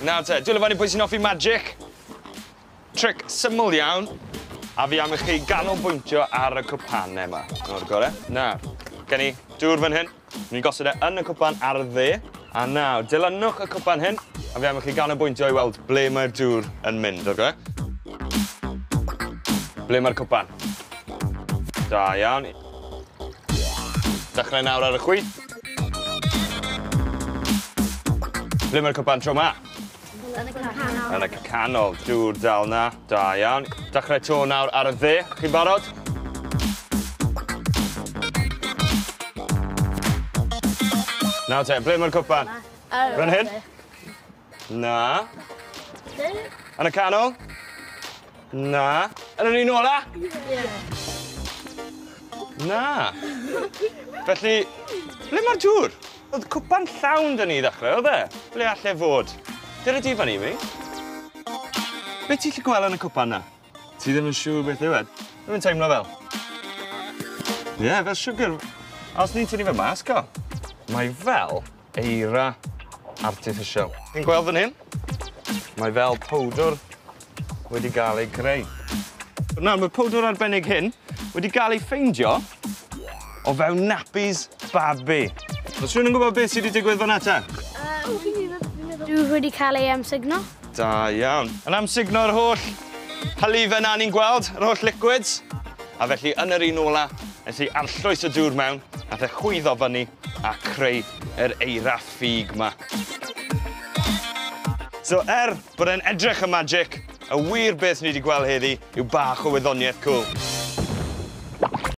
Nawr te, dwylo fyny pwy sy'n hoffi magic. Trick syml iawn. A fi am i chi ganolbwyntio ar y cwpanau yma. O'r gore. Nawr, gen i dŵr fan hyn. Ni'n gosod e yn y cwpan ar y dde. A nawr, dilynwch y cwpan hyn. A fi am i chi ganolbwyntio i weld ble mae'r dŵr yn mynd, o'r gore? Ble mae'r cwpan? Da iawn. Dechrau nawr ar y chwith. Ble mae'r cwpan tro 'ma? Yn y canol. Yn y canol, dŵr dal na. Da iawn. Dechrau to nawr ar y dde. Chi'n barod? Nawr te, ble mae'r cwpan? Fan hyn? Na. Yn y canol? Na. Yn yr un ola? Ie. Na. Felly, ble mae'r dŵr? Oedd cwpan llawn 'da ni i ddechrau, oedd e? Ble all e fod? Dyna di fan i mi. Be ti'n gallu gweld yn y cwpan 'na? Ti ddim yn siŵr beth yw e? Ddim yn teimlo fel? Ie, yeah, fel sugar. A os ni'n tynnu fe mas, go. Mae fel eira artificial. Chi'n gweld fan hyn? Mae fel powdwr wedi gael ei greu. Nawr, mae'r powdwr arbennig hyn wedi gael ei ffeindio o fewn nappies babi. Oes rhywun yn gwybod beth sydd wedi digwydd fan'na te? Dŵr wedi cael ei amsugno. Da iawn. Yn amsugno'r holl hylifau 'na ni'n gweld, yr holl liquids. A felly yn yr un ola, nes i arllwys y dŵr mewn, nath e chwyddo fyny a creu yr eira ffug 'ma. So er bod e'n edrych yn magic, y wir beth ni wedi gweld heddi yw bach o wyddoniaeth cŵl.